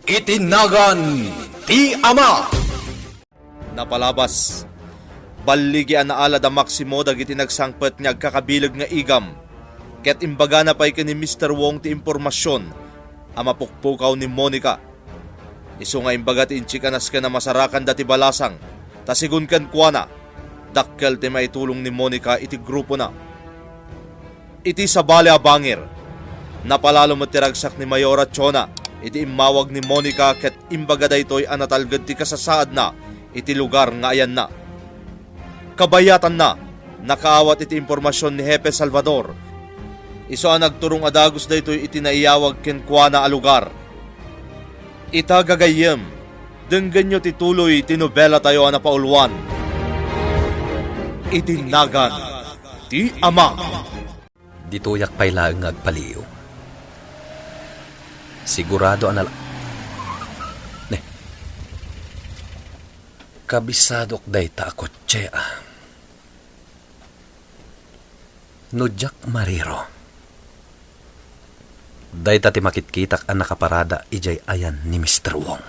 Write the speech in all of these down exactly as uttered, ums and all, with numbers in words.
Iti nagan ti Ama. Napalabas, balligi a naala da Maximo dagiti nagsangpet nga agkakabileg nga igam, ket imbagana pay ken ni Mister Wong ti impormasion a mapukpukaw ni Monica. Isu nga imbaga ti Inchik a nasken a masarakanda ti balasang, ta segun kenkuana, dakkel ti maitulong ni Monica iti grupona. Iti sabali a bangir, napalalo met ti ragsak ni Mayora Chona iti immawag ni Monica ket imbaga daytoy a natalged ti kasasaadna iti lugar nga ayanna. Kabayatanna, nakaawat iti impormasion ni Hepe Salvador. Isu a nagturong a dagus daytoy iti naiyawag kenkuana a lugar. Ita gagayyem, denggenyo ti tuloy ti nobelatayo a napauluan. Iti nagan ti Ama. Ditoyak pay laeng nga agpaliiw. Sigurado a nala-, ne. Kabisadok dayta a kotse, a. No diak mariro, dayta ti makitkitak a nakaparada idiay ayan ni Mister Wong.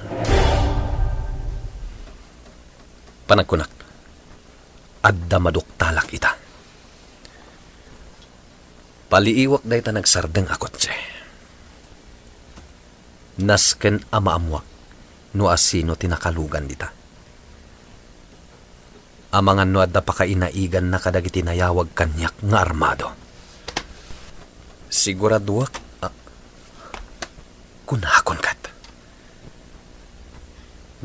Panagkunak, adda maduktalak ita. Paliiwak dayta nagsardeng a kotse. Nasken a maammuak no asino ti nakalugan dita. Amangan no adda pakainaiganna kadagiti nayawag kaniak nga armado. Siguraduak a kunakon ket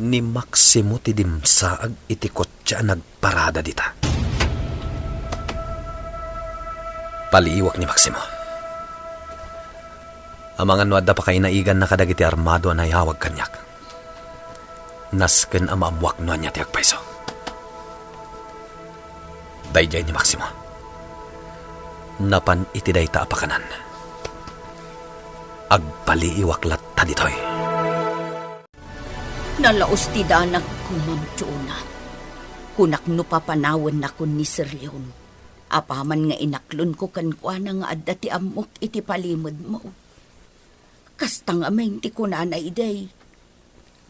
ni Maximo ti dimsaag iti kotse a nagparada dita. Paliiwak ni Maximo. Amangan no adda pakainaiganna kadagiti armado a nayawag kaniak. Nasken a maammuak no ania ti agpayso. Daydiay ni Maximo. Napan iti dayta a pakanan. Agpaliiwak latta ditoy. Nalaus ti danagko, Ma'am Chona. Kunak no papanawennakon ni Sir Leon. Apaman nga inaklonko kenkuana nga adda ti ammok iti palimedmo. Kasta ngamin ti kunana idi,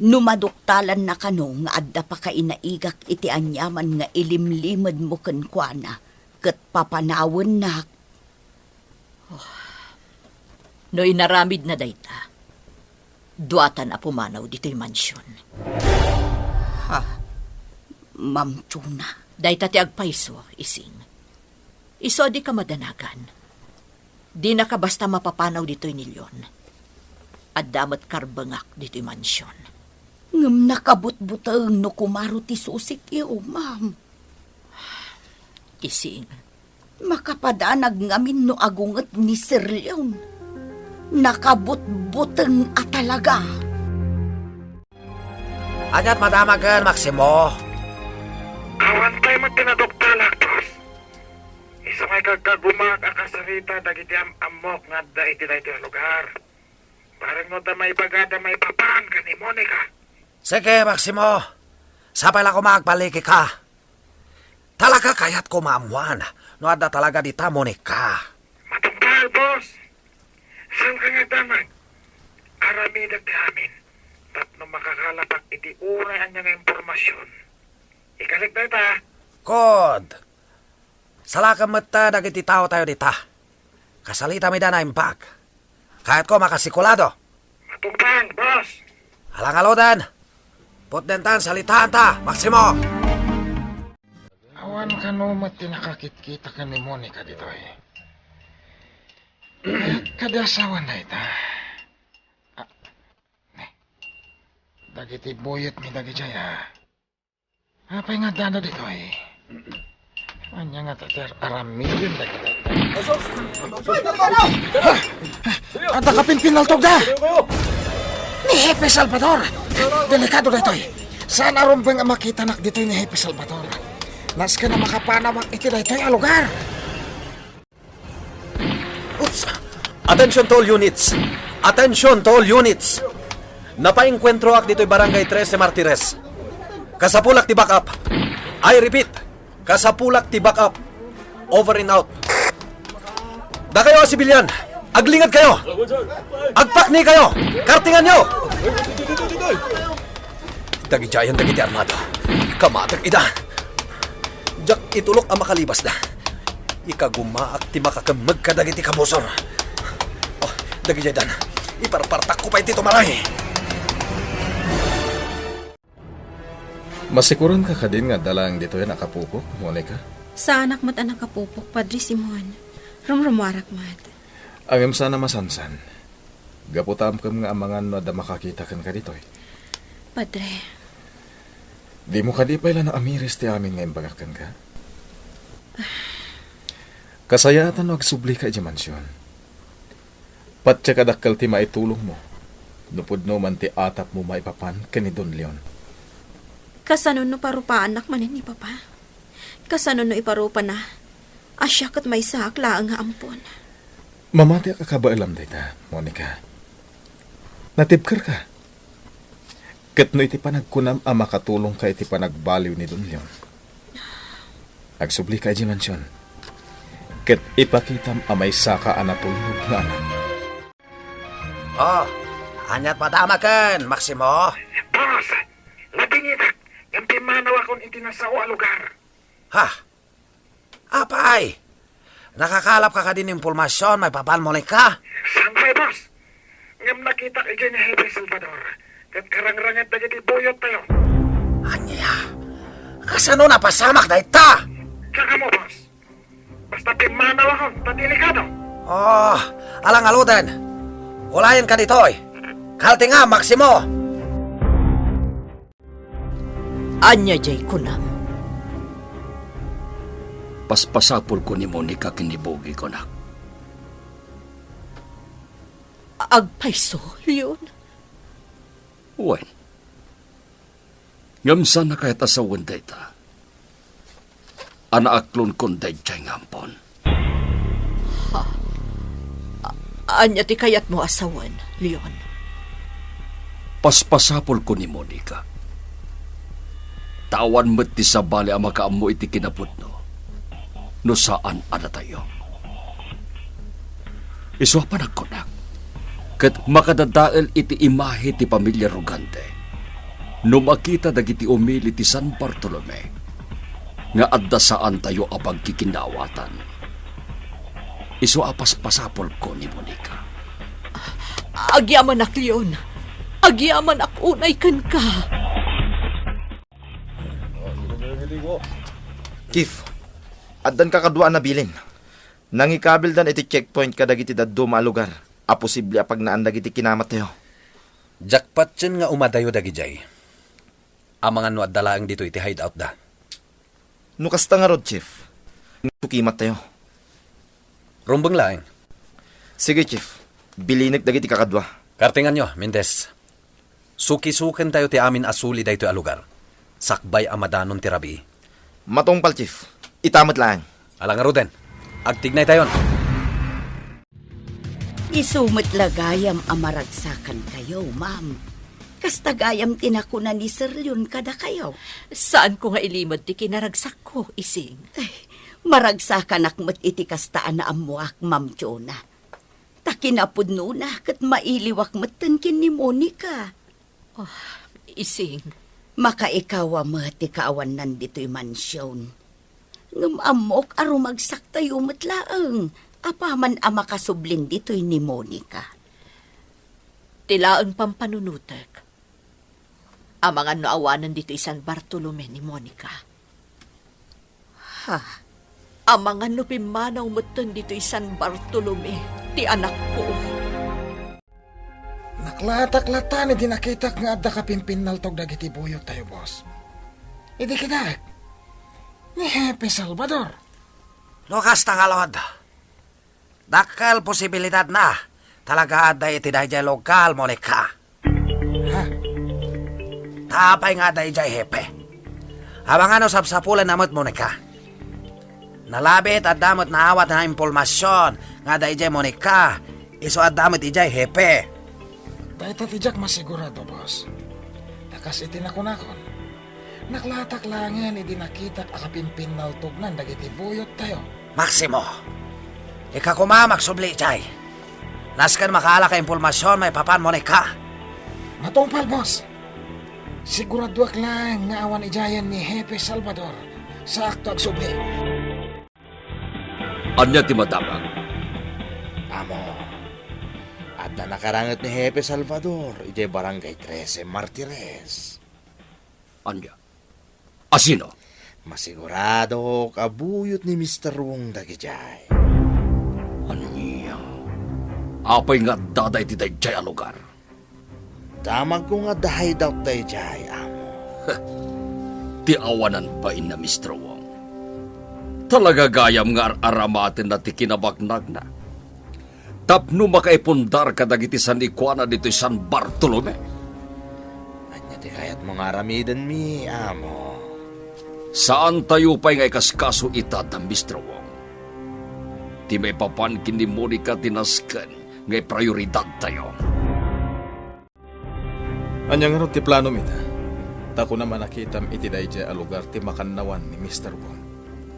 no maduktalanna kano nga adda pakainaigak iti aniaman nga ilimlimedmo kenkuana ket papanawennak. Oh. No inaramidna dayta, duatan a pumanaw ditoy mansion. Ha? Ma'am Chona. Dayta ti agpayso, Ising. Isu a dika madanagan. Dinaka basta mapapanaw ditoy ni Leon. Adda met karbengak ditoy mansion. Ngem nakabutbuteng no kumaro ti susik, iyo, ma'am. Ising. Makapadanag ngamin no agunget ni Sir Leon. Nakabutbuteng a talaga. Ania't madamagen, Maximo? Awan pay met ti naduktalak, boss. Isu nga ikagkagumak a kasarita dagiti am-ammok nga adda iti daytoy a lugar. Bareng no adda maibagada maipapan ken ni Monica. Sige, Maximo. Sapay la koma agballikika. Talaga kayatko maammuan no adda talaga dita Monica. Matungpal, boss. Saan ka nga danag? Aramidek ti amin. Tapno makakalapak iti uray ania nga impormasion. Ikasik dayta. Kod. Salakem met dagiti taotayo dita. Kasalitami da naimbag. Kayatko makasikulado. Matungpal, boss. Alangaludan. Putdentan, salitaanta, Maximo. Awan kano met ti nakakitkita ken ni Monica ditoy. Kadi asawan dayta. Ah, ne. Dagiti buyot mi dagidiay, a. Apay nga addada ditoy? Ania nga ti ar-, aramiden dagitoy? Adda kapinpinaltogda! Ni Hepe Salvador! Delikado daytoy! Saan a rumbeng a makitanak ditoy ni Hepe Salvador. Nasken a makapanawak iti daytoy a lugar! Oops! Attention to all units! Attention to all units! Napaengkuentroak ditoy Barangay Trece Martires. Kasapulak ti backup. I repeat, kasapulak ti backup. Over and out. Dakayo a sibilyan, aglingedkayo. Agpaknikayo. Kartinganyo. Dagidiayen dagiti armado. Kamatek ida. Diak itulok a makalibasda. Ikagumaak ti makakemmeg kadagiti kabusor. Oh, dagidiay dan. Iparpartakko pay ti tumaray. Masikuronka kadin nga adda laeng ditoy a nakapupok, Monica? Saanak met a nakapupok, Padre Simon. Rumrumuarak met. Ngem saan a masansan. Gapu ta amkem nga amangan no adda makakita kenka ditoy. Padre. Dimo kadi pay la naamiris ti amin nga imbagak kenka? Kasayaatan no agsublika idiay mansion. Patiek a dakkel ti maitulongmo no pudno man ti atapmo maipapan ken ni Don Leon. Kasano no parupaannak manen ni Papa? Kasano no iparupana a siak ket maysaak laeng nga ampon? Mamatiak a kabaelam dayta, Monica. Natibkerka. Ket no iti panagkunam a makatulongka iti panagbaliw ni Don Leon, agsublika idiay mansion, ket ipakitam a maysaka a natulnog nga anak. Oh, aniat madamaken, Maximo? Boss, nabingitak ngem pimmanawakon iti nasao a lugar. Ha? Apay, nakakalapka kadi ni impormasion maipapan Monica? Saan pay, boss. Ngem nakitak idiay ni Hepe Salvador, ket karangranget dagiti buyottayo. Ania? Kasano napasamak dayta? Diak ammo, boss. Basta pimmanawakon ta delikado. Oh, alangaluden. Ulayenka ditoy. Kaltingam, Maximo. Ania diay kunam? Paspasapulko ni Monica ken ni Bogi, kunak. Agpayso, Leon? Wen. Ngem saan a kayat a sawen dayta a naaklonko daydiay nga ampon. Ha? A-, ania ti kayatmo a sawen, Leon? Paspasapulko ni Monica. Ta awan met ti sabali a makaammo iti kinapudno no saan a datayo. Isu a panagkunak, ket makadadael iti imahe ti pamilia Rogante no makita dagiti umili ti San Bartolome nga adda saantayo a pagkikinaawatan. Isu a paspasapulko ni Monica. Agyamanak, Leon. Agyamanak unay kenka. Chief, addan kakadua a nabilin. Nangikabildan iti checkpoint kadagiti dadduma a lugar a posible a pagnaan dagiti kinamatayo. Diak patien nga umadayo dagidiay. Amangan no adda laeng ditoy ti hideout da. No kasta ngarud, Chief, sukimattayo. Rumbeng laeng. Sige, Chief. Bilinek dagiti kakadua. Kartenganyo, Mendez. Sukisukentayo ti amin a suli daytoy a lugar. Sakbay a madanon ti rabii. Matungpal, Chief. Ita met laeng. Ala ngaruden. Agtignaytayon. Isu met la gayam a maragsakankayo, ma'am. Kasta gayam ti nakuna ni Sir Leon kadakayo. Saanko nga ilimed ti kinaragsakko, Ising. Ay, maragsakanak met iti kasta a naammoak, Ma'am Jonah. Ta kinapudnona ket mailiwak metten ken ni Monica. Ah, Ising. Makaikawa met ti kaawannan ditoy mansion. Ngem ammok a rumagsaktayo met laeng apaman a makasublin ditoy ni Monica. Ti laeng pampanunotek, amangan no awanen ditoy San Bartolome ni Monica. Ha? Amangan no pimmanaw metten ditoy San Bartolome ti anakko. Naklatak latan idi nakitak nga adda kapimpinnaltog dagiti buyottayo, boss. Idi kitak, ni Hepe Salvador. No kasta ngarud, dakkel posibilidadna talaga adda iti daydiay lokal, Monica. Ha? Ta apay nga adda idiay Hepe? Amangan no sapsapulenna met, Monica. Nalabit adda met naawat nga impormasion nga adda idiay Monica, isu adda met idiay Hepe. Dayta ti diak masigurado, boss. Ta kas iti nakunakon, naklatak laengen idi nakitak a kapimpinnaltognan dagiti buyottayo. Maximo, ika koma magsubli idiay. Nasken makaalak a impormasion maipapan Monica. Matungpal, boss. Siguraduak laeng nga awan idiayen ni Hepe Salvador. Saakto agsubli. Ania ti madamag? Amo, adda nakaranget ni Hepe Salvador idiay Barangay Trece Martires. Ania? Asino? Masiguradok a buyot ni Mister Wong dagidiay. Ania? Apay nga adda daydiay a lugar? Damagko nga adda hideout daydiay, amo. Ti awanan bain na, Mister Wong. Talaga gayam nga ar-aramatenna ti kinabaknagna. Tapno makaipundar kadagiti sanikuana ditoy San Bartolome. Ania ti kayatmo nga aramidenmi, amo? Saantayo pay nga ikaskaso ita da, Mister Wong. Ti maipapan ken ni Monica ti nasken nga iprioridadtayo. Ania ngarud ti planom ita? Ta kunam a nakitam iti daydiay a lugar ti makannawan ni Mister Wong.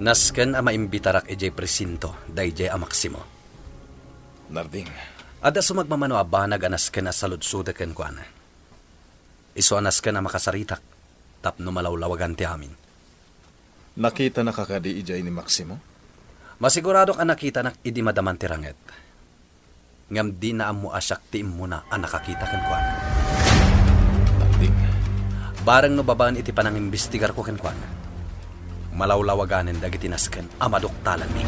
Nasken a maimbitarak idiay presinto daydiay a Maximo. Narding. Adda sumagmamano a banag a nasken a saludsodek kenkuana. Isu a nasken a makasaritak tapno malawlawagan ti amin. Nakitanaka kadi idiay ni Maximo? Masiguradok a nakitanak idi madaman ti ranget. Ngem dina ammo a siak ti immuna a nakakita kenkuana. Narding. Bareng no babaen iti panangimbestigarko kenkuana, malawlawaganen dagiti nasken a maduktalanmi.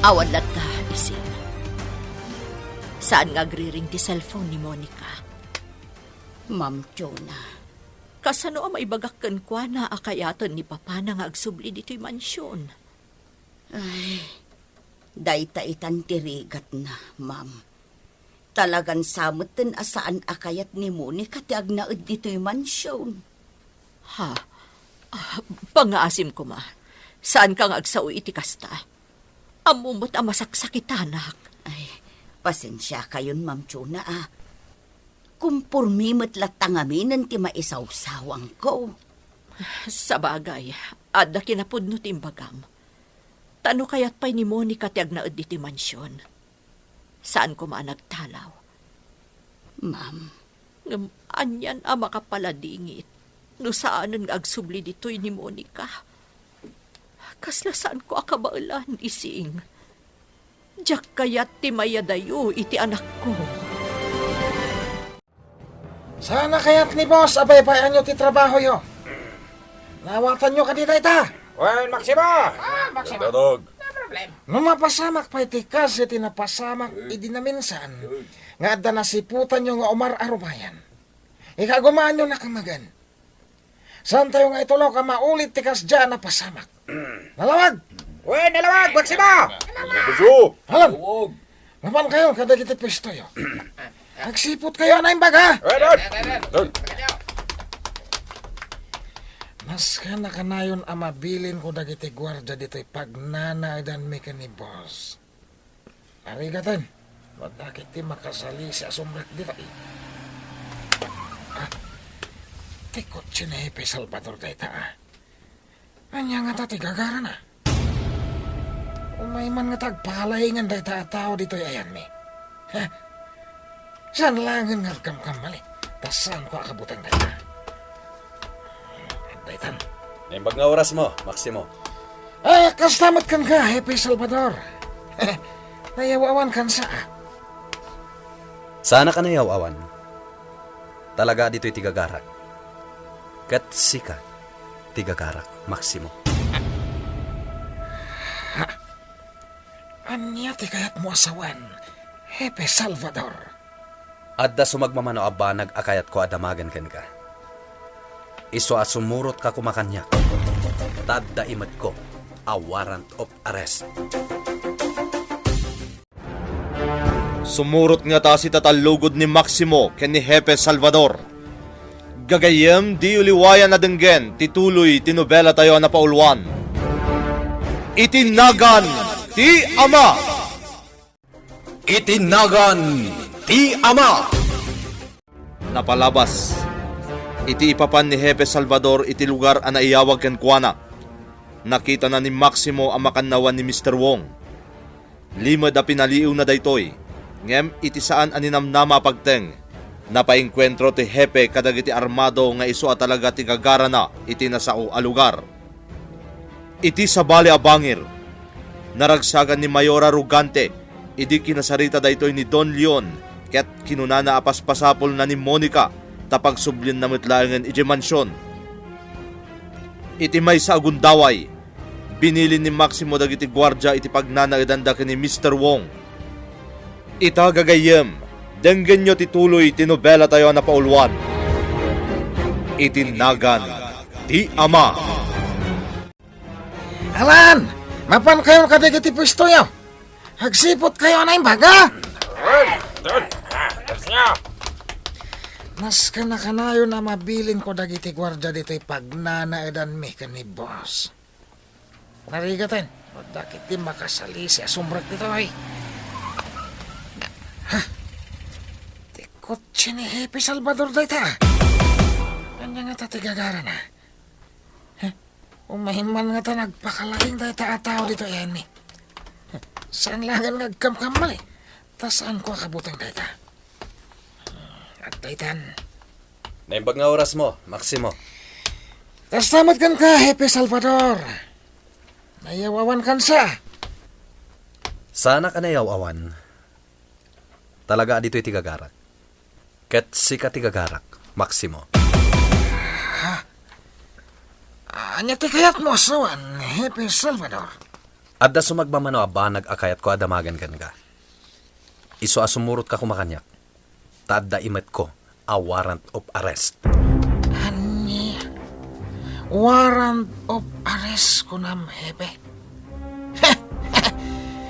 Awan latta, Ising. Saan nga agriring ti cellphone ni Monica. Ma'am Jonah. Kasano a maibagak kenkuana a kayaten ni papana nga agsubli ditoy mansion? Ay, dayta itan ti rigatna, ma'am. Talagan sa metten a saan a kayat ni Monica ti agnaed ditoy mansion. Ha? Ah, pangngaasim koma. Saanka nga agsao iti kasta. Ammom met a masaksakitanak. Ay, pasensiakayon, Ma'am Jonah, a. Kompormi met latta ngaminen ti maisawsawangko. Sabagay, adda kinapudno ti imbagam. Ta no kayat pay ni Monica ti agnaed ditoy mansion, saan koma a nagtalaw. Ma'am. Ngem anian a makapaladingit no saanen nga agsubli ditoy ni Monica? Kasla saanko a kabaelan, Ising. Diak kayat ti mayadayo iti anakko. Saan a kayat ni boss a baybay-anyo ti trabahoyo? Naawatanyo kadi dayta? Wen, Maximo! Ah, Maximo. Dadog. No mapasamak pay ti kas iti napasamak idi naminsan nga adda nasiputanyo nga umar-arubayan, ikagumaanyo na kamagan. Saantayo nga itulok a maulit ti kasdiay a napasamak. Nalawag! Wen, nalawag, Maximo! Alam! Mapankayo kadagiti puestoyo. Agsiputkayo a naimbag, ha? Wen, wen! Nasken a kanayon a mabilinko dagiti guardia ditoy pagnanaedanmi ken ni boss. Arigaten, no adda ketdi makasalisi a sumrek dita, eh. Ah, ti kotse ni Hepe Salvador dayta, ah. Ania ngata ti gagarana? Umay man ngata agpalaingan dayta a tao ditoy ayanmi. Ha? Saan laengen nga agkamkamali? Ta saanko a kabuteng dayta. Daytan. Naimbag nga orasmo, Maximo. Ah, kasta met kenka, Hepe Salvador. Nayaw-awankan sa, ah. Saanak a nayaw-awan. Talaga ditoy ti gagarak. Ket sika ti gagarak, Maximo. Ha? Ania ti kayatmo a sawen, Hepe Salvador? Adda sumagmamano a banag a kayatko a damagen kenka. Isu a sumurotka koma kaniak, ta adda imetko a warrant of arrest. Sumurot ngata ti tatallugod ni Maximo ken ni Hepe Salvador. Gagayyem, diyo liwayan a denggen ti tuloy ti nobelatayo a napauluan, Iti Nagan ti Ama. Iti Nagan ti Ama. Napalabas, iti ipapan ni Hepe Salvador iti lugar a naiyawag kenkuana, nakitana ni Maximo a makannawan ni Mister Wong. Limed a pinaliiwna daytoy, ngem iti saan a ninamnama a pagteng, Napaengkuentro ti hepe kadagiti armado nga isu a talaga ti gagarana iti nasao a lugar. Iti sabali a bangir, naragsagan ni Mayor Arrogante idi kinasarita daytoy ni Don Leon ket kinunana a paspasapulna ni Monica ta pagsublienna met laengen idiay mansion. Iti maysa a gundaway, binilin ni Maximo dagiti guardia iti pagnanaedanda ken ni Mister Wong. Ita, gagayyem, denggenyo ti tuloy ti nobelatayo a napauluan, Iti Nagan ti Ama. Alan! Mapankayon kadagiti puestoyo! Agsiputkayo a naimbag, a? Nasken a kanayon a mabilinko dagiti guardia ditoy pagnanaedanmi ken ni boss. Narigaten, adda ketdi makasalisi a sumrek ditoy. Ha? Ti kotse ni Hepe Salvador dayta. Ania ngata ti gagarana? Ha? Umayman ngata nagpakalaing dayta a tao ditoy ayanmi. Saan laengen nga agkamkamali, ta saanko a kabuteng dayta. Adda itan. Naimbag nga orasmo, Maximo. Kasta met kenka, Hepe Salvador. Nayaw-awankan sa. Saanak a nayaw-awan. Talaga a ditoy ti gagarak. Ket sika ti gagarak, Maximo. Ha? Ania ti kayatmo a sawen, Hepe Salvador? Adda sumagmamano a banag a kayatko a damagen kenka. Isu a sumurotka koma kaniak, ta adda imetko a warrant of arrest. Ania? Warrant of arrest kunam, Hepe?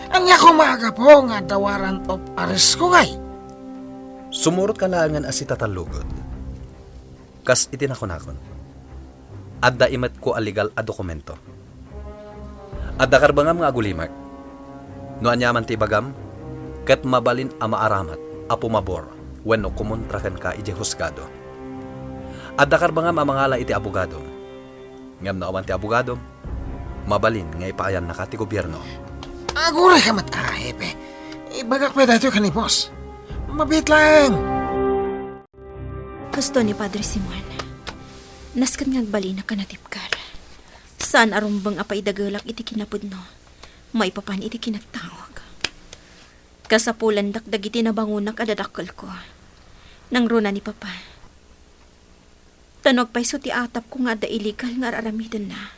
Ania koma a gapu nga adda warrant of arrest ko, ngay? Sumurotka laengen a sitatallugod. Kas iti nakunakon, adda imetko a legal a dokumento. Adda karbengam nga agulimek. No aniaman ti ibagam, ket mabalin a maaramat a pumabor wenno kumontra kenka idiay husgado. Adda karbengam a mangala iti abogadom. Ngem no awan ti abogadom, mabalin nga ipaayannaka ti gobierno. Aguray ka met, a, Hepe. Ibagak pay daytoy ken ni boss. Mabiit laeng. Husto ni Padre Simon. Nasken nga agbalinak a natibker. Saan a rumbeng a paidagelak iti kinapudno maipapan iti kinagtaok. Kasapulandak dagiti nabangonak a dadakkelko. Nangruna ni Papa. Ta no agpayso ti atapko nga adda illegal nga ar-aramidenna,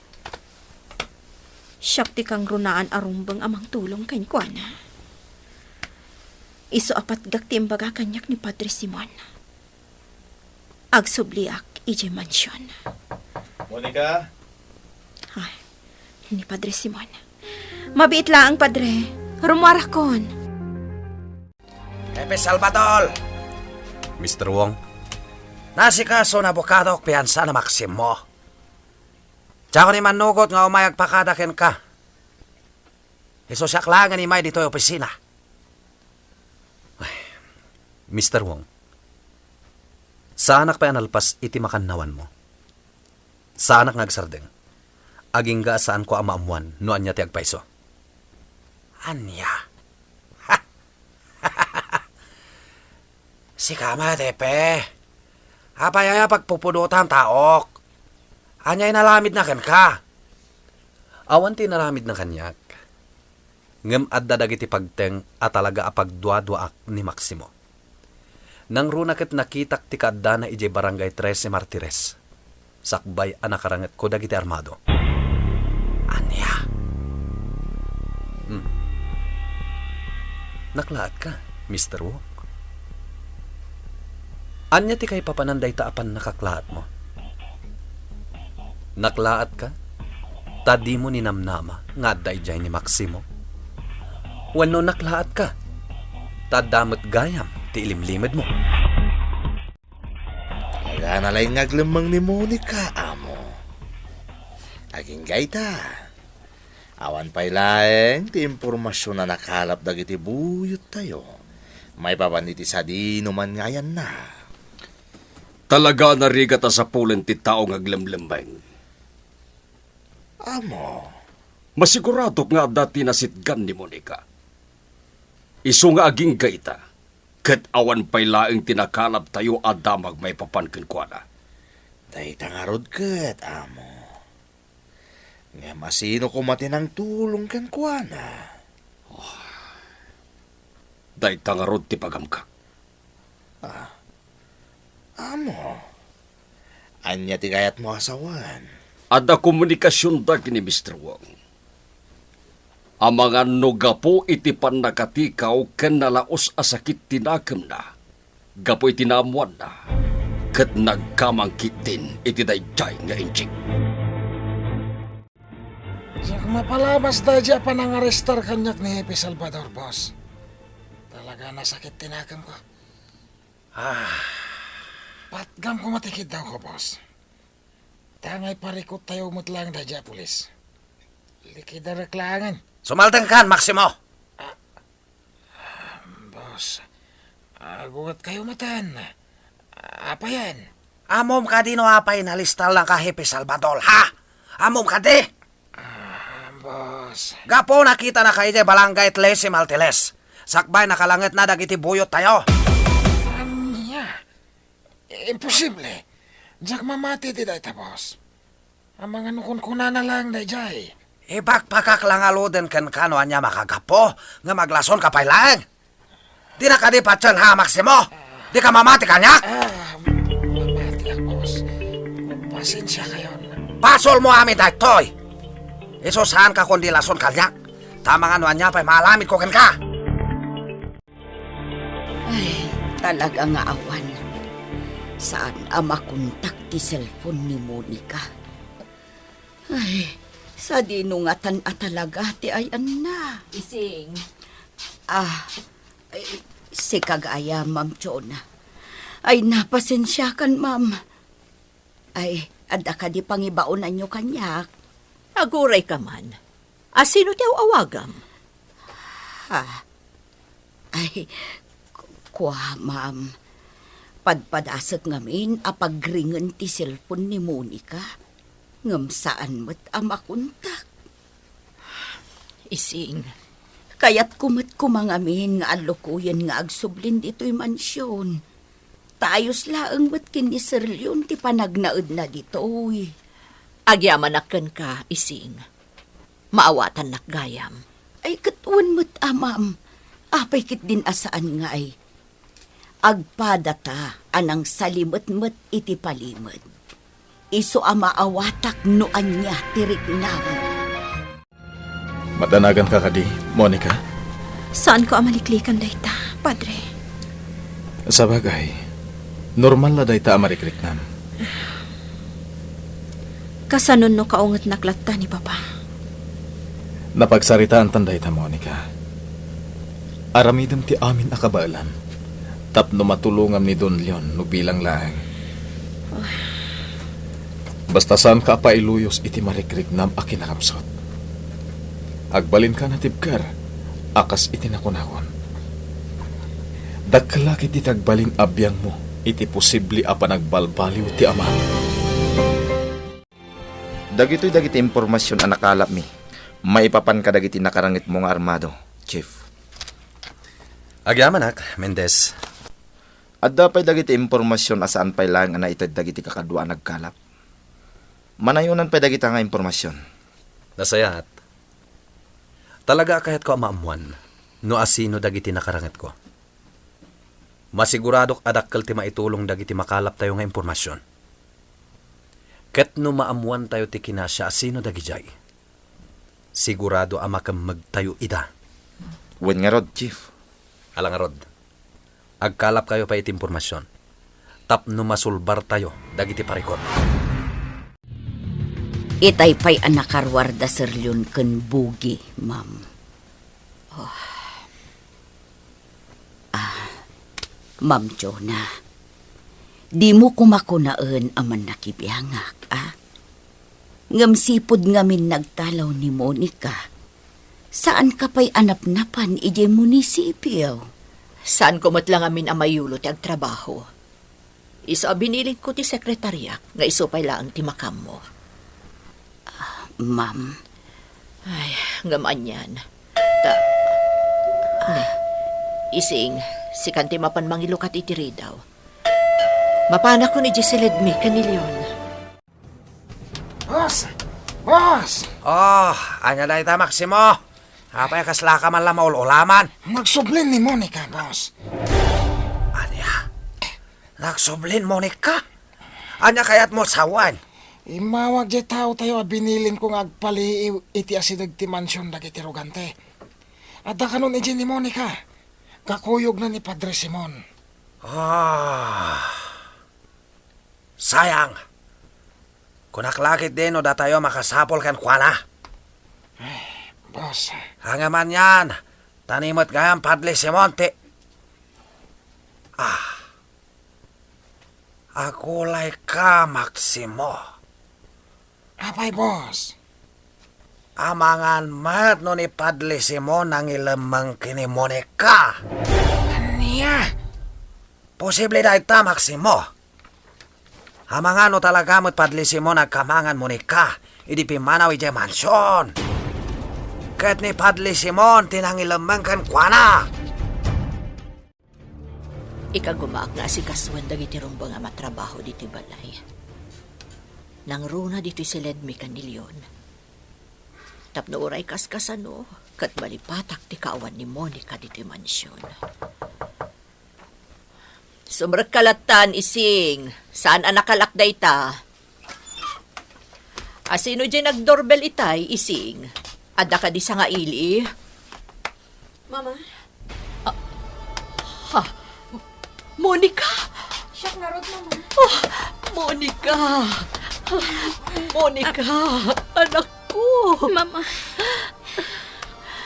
siak ti kangrunaan a rumbeng a mangtulong kenkuana. Isu a patgak ti imbaga kaniak ni Padre Simon. Agsubliak idiay mansion. Monica? Ay, ni Padre Simon. Mabiit laeng, Padre. Rummuarakon. Pepe Salvador! Mister Wong? Nasikaso ni abokadok piansa ni Maximo. Diakon immannugot nga umay agpakada kenka. Isu siak laengen imay ditoy opisina. Ay, Mister Wong, saanak pay a nalpas iti makannawanmo. Saanak nga agsardeng. Agingga a saanko a maammuan no ania ti agpayso. Ania? Sika met, Pepe. Apay aya pagpupudotam, taok? Ania inaramidna kenka? Awan ti inaramidna kaniak. Ngem adda dagiti pagteng a talaga a pagduaduaak ni Maximo. Nangruna ket nakitak ti kaaddana idiay Barangay Trece Martires, sakbay a nakarangetko dagiti armado. Ania? Hmm. Naklaatka, Mister Wong? Ania ti kaipapanan dayta a pannakaklaatmo? Naklaatka ta dimo ninamnama nga adda idiay ni Maximo? Wenno naklaatka ta adda met gayam ti ilimlimedmo? Nagana laeng nga aglemmeng ni Monica, amo. Agingga ita. Awan pay laeng ti impormasion a nakalap dagiti buyottayo maipapan iti sadinoman nga ayanna. Talaga a narigat a sapulen ti tao nga aglemlemmeng. Amo. Masiguradok nga adda ti nasitgan ni Monica. Isu nga agingga ita, Ket awan pay laeng ti nakalaptayo a damag maipapan kenkuana. Dayta ngarud ket, amo. Ngem asino koma ti nangtulong kenkuana? Dayta ngarud ti pagamkak. Ah, amo. Ania ti kayatmo a sawen? Adda komunikasionda ken ni Mister Wong. Amangan no gapu iti pannakatikaw ken nalaos a sakit ti nakemna, gapu iti naammoanna, ket nagkamang ketdin iti daydiay nga injik. Diak mapalabas daydiay a panangarestar kaniak ni Jefe Salvador, boss. Talaga nasakit ti nakemko. Ah. Patgam koma ti kiddawko, boss. Ta nga iparikuttayo met laeng daydiay a pulis. Likidarek laengen. Sumaltengkan, Maximo! Ah, boss, agungetkayo metten. Apayen? Ammom kadi no apay nalistal dayta Jefe Salvador, ha? Ammom kadi? Ah, boss. Gapu nakitanaka idiay Barangay Trece Martires. Sakbay nakalangitna dagiti buyottayo. Ania? Imposible. Diak mamati iti dayta, boss. Amangan no kunkunana laeng daydiay. Ipakpakak la ngaruden kenka no ania makagapu, ngem aglasonka pay laeng. Dina kadi patien, ha, Maximo? Dika mamati kaniak? Ah, mamatiak, boss. Pasensiakayon. Basolmo amin daytoy. Isu, saanka kundi lason kaniak. Ta amangan no ania pay maaramidko kenka. Ay, talaga nga awan. Saan a makontak ti cellphone ni Monica. Ay, sadino ngatan a talaga ti ayanna? Ising. Ah, ay, sika gayam, Ma'am Chona. Ay, napasensiakan, ma'am. Ay, adda kadi pangibaonanyo kaniak? Agurayka man. Asino ti aw-awagam? Ha? Ay, ku-, kua, ma'am. Padpadasek ngamin a pagringen ti cellphone ni Monica. Ngem saan met a makontak. Ising. Kayatko met koma ngamin nga allukoyen nga agsublin ditoy mansion. Ta ayos laeng met ken ni Sir Leon ti panagnaedna ditoy. Agyamanak kenka, Ising. Maawatannak gayam. Ay, ket wen met, a, ma'am. Apay ketdin a saan ngay? Agpadata a nangsalimetmet iti palimed. Isu a maawatak no ania ti riknam. Madanaganka kadi, Monica? Saanko a maliklikan dayta, Padre. Sabagay, normal la dayta a marikriknam. Kasano no kaungetnak latta ni Papa? Napagsaritaantan dayta, Monica. Aramidem ti amin a kabaelam tapno matulongam ni Don Leon no bilang laeng. Basta saanka a pailuyos iti marikriknam a kinakapsut. Agbalinka a natibker a kas iti nakunakon. Dakkel la ketdi ti agbalin a biangmo iti posible a panagbalbaliw ti amam. Dagitoy dagiti impormasion a nakalapmi maipapan kadagiti nakarangitmo nga armado, Chief. Agyamanak, Mendez. Adda pay dagiti impormasion a saan pay laeng a naited dagiti kakadua a nagkalap? Manayonan pay dagita nga impormasion. Nasayaat. Talaga a kayatko a maammoan no asino dagiti nakarangitko. Masiguradok a dakkel ti maitulong dagiti makalaptayo nga impormasion. Ket no maammoantayo ti kinasiasino dagidiay, sigurado a makemmegtayo ida. Wen ngarud, Chief. Ala ngarud, agkalapkayo pay iti impormasion tapno masulbartayo dagiti parikut. Itay pay a nakaruar da Sir Leon ken Bugi, ma'am. Oh. Ah, Ma'am Jonah, dimo koma kunaen a mannakibiangak, a? Ngem sipud ngamin nagtalaw ni Monica, saanka pay a napnapan idiay munisipio? Saanko met la ngamin a mayulo ti agtrabaho. Isu a binilin ko ti sekretariak nga isu pay laeng ti makammo. Ah, ma'am. Ay, ngem anian. Ta-, ah, Ising, Sikan ti mapan mangilukat iti ridaw. Mapanakon idiay siledmi ken ni Leon. Boss! Boss! Oh, ania dayta, Maximo? Apay, kaslaka man la maul-ulaman? Nagsublin ni Monica, boss. Ania? Nagsublin, Monica? Ania kayatmo sawen? Immawag diay taotayo a binilinko nga agpaliiw iti asideg ti mansion dagiti rugante. Adda kanon idiay ni Monica. Kakuyogna ni Padre Simon. Ah. Sayang. Kunak la ketdi no datayo makasapul kenkuana. Ay, boss. Ania man yan, tanimet gayam Padre Simon ti, ah. Agulayka, Maximo. Apay, boss? Amangan met no ni Padre Simon nangilemmeng ken ni Monica. Ania? Posible dayta, Maximo. Amangan no talaga met Padre Simon agkamangan Monica idi pimmanaw idiay mansion. Ket ni Padre Simon ti nangilemmeng kenkuana. Ikagumaak nga asikasoen dagiti rumbeng a matrabaho ditoy balay. Nangruna ditoy siledmi ken ni Leon. Tapno uray kaskasano, ket malipatak ti kaawan ni Monica ditoy mansion. Sumrekka lattan, Ising. Saan a nakalak dayta? Asino diay nagdoorbell itay, Ising? Adda kadi sangaili? Mama? Ah, ha? Monica? Siak ngarud, Mama. Oh, Monica. Monica, anakko. Mama,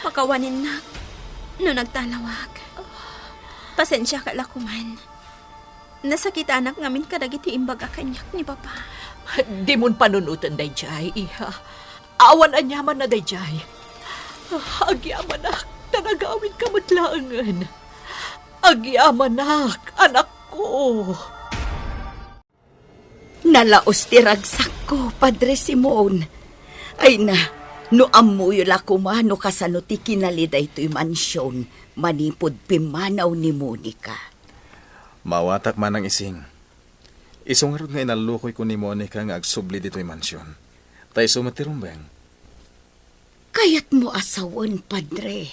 pakawaninnak no nagtalawak. Pasensiaka la koman. Nasakitanak ngamin kadagiti imbag a kaniak ni Papa. Dimon panunoten daydiay, iha. Awan aniamanna daydiay. Agyamanak, ta nagawidka met laengen. Agyamanak, anakko. Nalaos ti ragsakko, Padre Simon. Ay na, no ammoyo la koma no kasano ti kinali daytoy mansion manipud pimmanaw ni Monica. Maawatak, Manang Ising. Isu ngarud nga inallukoyko ni Monica nga agsubli ditoy mansion. Ta isu met ti rumbeng. Kayatmo a sawen, Padre,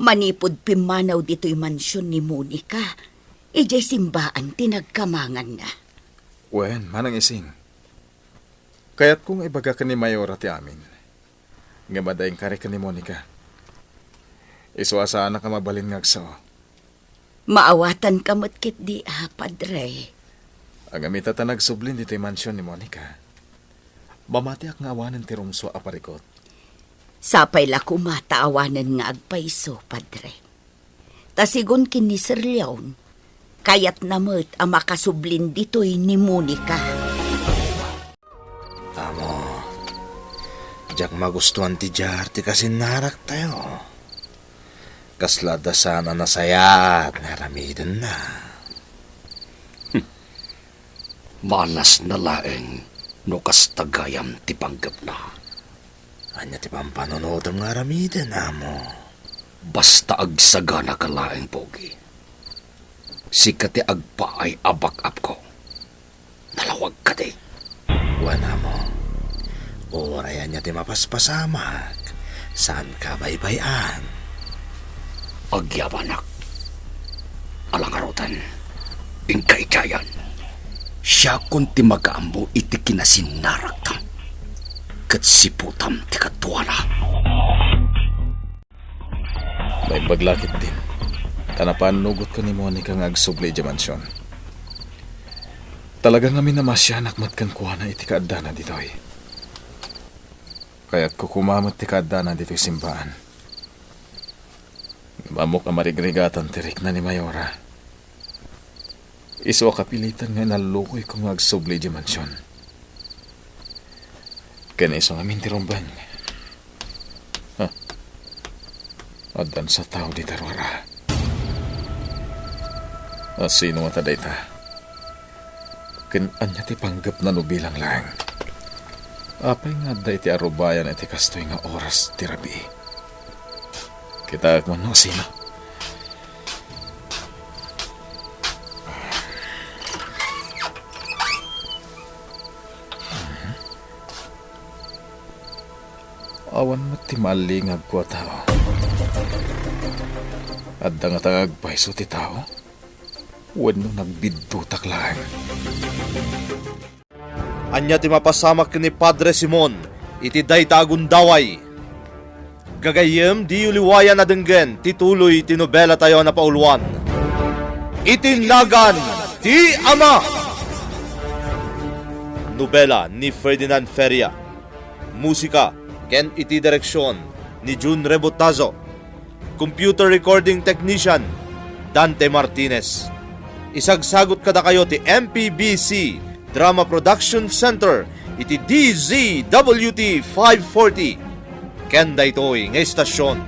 manipud pimmanaw ditoy mansion ni Monica, idiay simbaan ti nagkamanganna. Wen, Manang Ising. Kayatko nga ibaga ken ni Mayora ti amin. Ngem adda inkari ken ni Monica. Isu a saanak a mabalin nga agsao. Maawatanka met ketdi a, Padre. Ngem ita ta nagsublin ditoy mansion ni Monica, mamatiak nga awanen ti rumsua a parikut. Sapay la koma ta awanen nga agpayso, Padre. Ta sigun ken ni Sir Leon, kayatna met a makasublin ditoy ni Monica. Amo, diak magustuan ti diar ti kasinnaraktayo. Kasla adda saan a nasayaat nga aramidenna. Malasna laeng no kasta gayam ti panggepna. Ania ti pampanunotem nga aramiden, Amo? Basta agsaganaka laeng, Pogi. Sika ti agpaay a back-up ko. Nalawag kadi? Wen, Amo. Uray ania ti mapaspasamak, saanka baybay-an. Agyamanak. Ala ngaruden, inka idiayen. Siakon ti makaammo iti kinasinnaraktam, ket siputam ti kaduana. Naimbag la ketdin, ta napaannugotko ni Monica nga agsubli idiay mansion. Talaga ngamin a maasianak met kenkuana iti kaaddana ditoy. Kayatko koma met ti kaaddana ditoy simbaan. Ngem ammok a marigrigatan ti rikna ni Mayora. Isu a kapilitan nga inallukoyko nga agsubli idiay mansion. Ken isu ngamin ti rumbeng. Ha? Addan sa tao dita ruar. Asino ngata dayta? Ken ania ti panggepna no bilang laeng? Apay nga adda iti arubayan iti kastoy nga oras ti rabii? Kitaek man no asino. Awan met ti maalingagko a tao. Adda ngata nga agpayso ti tao? Wenno nagbiddutak laeng? Ania ti mapasamak ken ni Padre Simon iti dayta a gundaway? Gagayyem, diyo liwayan a denggen ti tuloy ti nobelatayo a napauluan, Iti Nagan ti Ama. Nobela ni Ferdinand Feria. Musika ken iti direksion ni Jun Rebotazo. Computer recording technician, Dante Martinez. Isagsagut kadakayo ti M P B C Drama Production Center iti D Z W T five forty. Ken daytoy nga istasion,